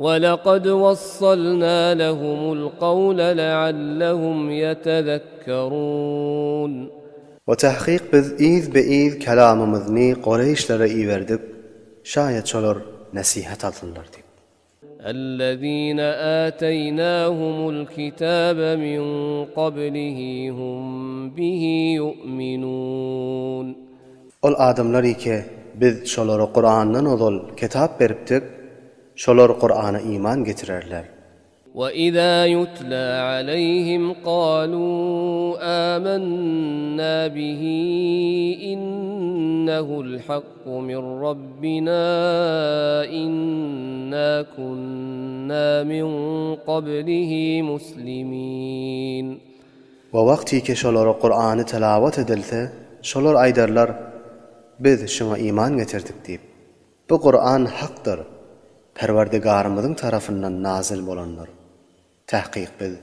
Welekad wassalna lehumul kawle leallehum ýetezekkerun. We tahkyk biz yzbe-yz kelamymyzny Koreýşlere iberdik, şaýat şolar nesihat alsynlar diýip. Ellezine ateýnahumul kitabe min kablihi hum bihi ýu'minun. Ol adamlar ike biz şolara Kurandan ozal kitap beripdik, şolar Kurana iman getirerler. Weizâ yutlâ aleyhim kâlû âmennâ bihi innehu'l hakku min Rabbinâ innâ kunnâ min kablihi muslimîn. We wagtyke şolara Kurany tilawat edilse, şolar aýdarlar, Biz şuňa iman getirdik diýip. Bu Kuran hakdyr, Perwerdigarymyzyň tarapyndan nazyl bolandyr. Tahkyk biz,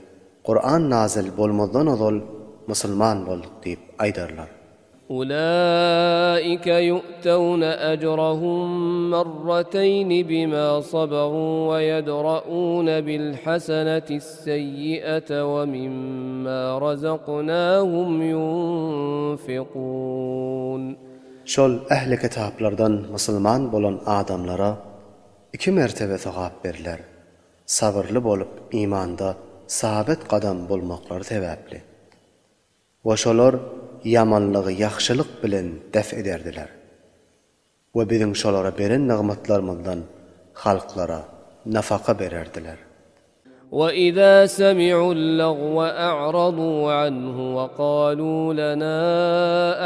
Kuran nazyl bolmazdan ozal musulman bolduk diýip aýdarlar. Ulaika yu'tawna ajrahum marrataýni bima sabaru we ýedra'una bil hasenatis seýýi'ete we mimma razaknahum ýunfikun. Şol ähli kitaplardan musulman bolan adamlara iki mertebe sogap berler, sabyrly bolup imanda sabit gadam bolmaklary sebäpli. We şolar ýamanlygy ýagşylyk bilen def ederdiler. We biziň şolara beren nygmatlarymyzdan halklara nafaka bererdiler. Weizâ semi'u'l-lagwe a'radû anhu we kalû lenâ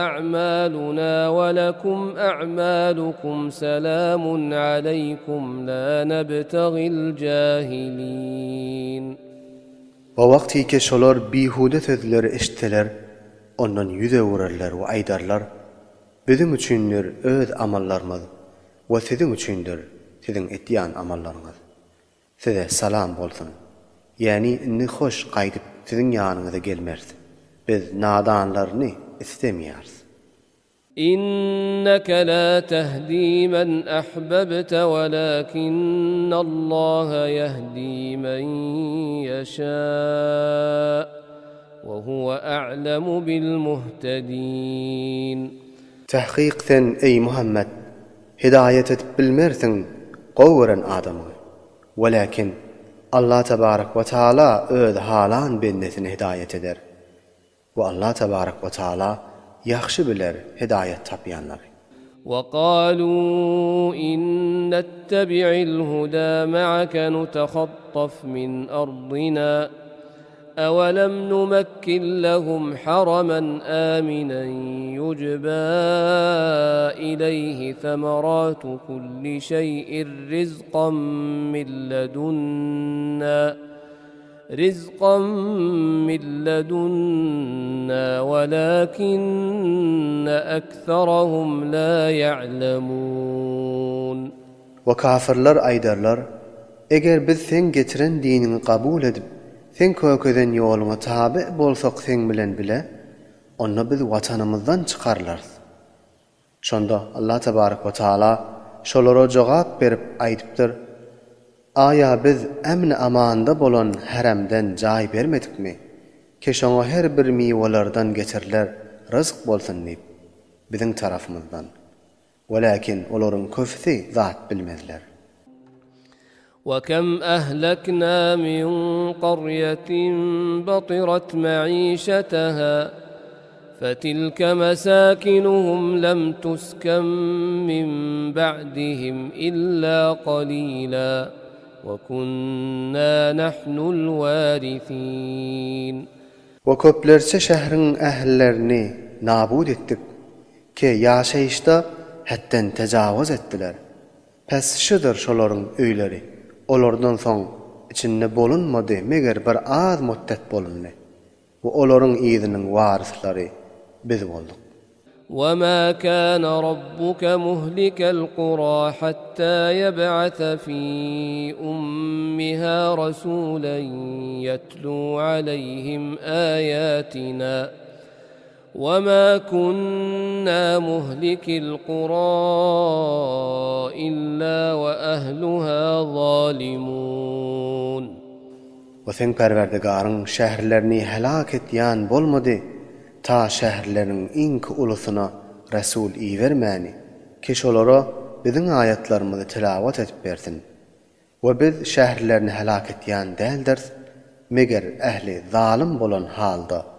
a'mâlunâ we lekum a'mâlukum selâmun aleýkum lâ nebtagil jâhilîn. O wagtyke şolar bihuda sözleri eşitseler, ondan ýüz öwürerler we aýdarlar, Biziň üçindir öz amallarymyz we siziň üçindir siziň etýän amallaryňyz. Size salam bolsun. Ýäni indi hoş gaýdyp siziň ýanyňyza gelmeris. Biz nadanlaryny islemeýäris. Inneke la tehdi men ahbebte welakinnallaha yehdi men ýeşâ we huwe a'lemu bil muhtedin. Tahkyk sen, eý Muhammet, Hidaýat edip bilmersiň gowy gören adamyňy. Welakin, Allah tebarek we taala öz halan bendesini hidaýat eder. We Allah tebarek we taala ýagşy biler hidaýat tapýanlary. Wekalû in nettebi'il hudâ ma'ake nutehattaf min ardina. Ewelem numekkin lehum haramen aminen yujba ileýhi semeratu kulli şeý'in rizkan min ledunna rizkan min ledunna welakinne ekserahum la ýa'lemun. We kafyrlar aýdarlar, Eger biz seň getiren diniňi kabul edip, seň kökezen ýoluňa taby bolsak seň bilen bile, onda biz watanymyzdan çykarylarys. Şonda Allah tebarek we taala şolara jogap berip aýdypdyr, Aýa biz emn-amanda bolan häremden jaý bermedikmi, ki şoňa her bir miwelerden getiriler ryzk bolsun diýip, biziň tarapymyzdan. Welakin olaryň köpüsi zat bilmezler. Wekem ehlekna min qarýetin batirat maişeteha fetilke mesakinuhum lem tusken min ba'dihim illa qalila we kunna nahnul warisin. We köplerçe şähriň ählilerini nabut etdik. Ki ýaşaýyşda hetden tejawuz etdiler. Pes şudur şolaryň öýleri, olardan soň içinde bolunmady meger bir az mutdet bolundy. We olaryň yzynyň waryslary biz bolduk. Wema kana rabbuka muhlikal qura hatta yeb'ase fi ummiha rasulan yetlu aleyhim ayatina. Wema kunna muhlikil qura illa we ehluha zalimun. We seň Perwerdigaryň şäherlerini helak etýän bolmady, ta şäherleriň iňki ulusyna resul ibermäni, ki şolara Biziň aýatlarymyzy tilawat edip bersin. We Biz şäherlerini helak etýän däldiris, meger ähli zalym bolan halda.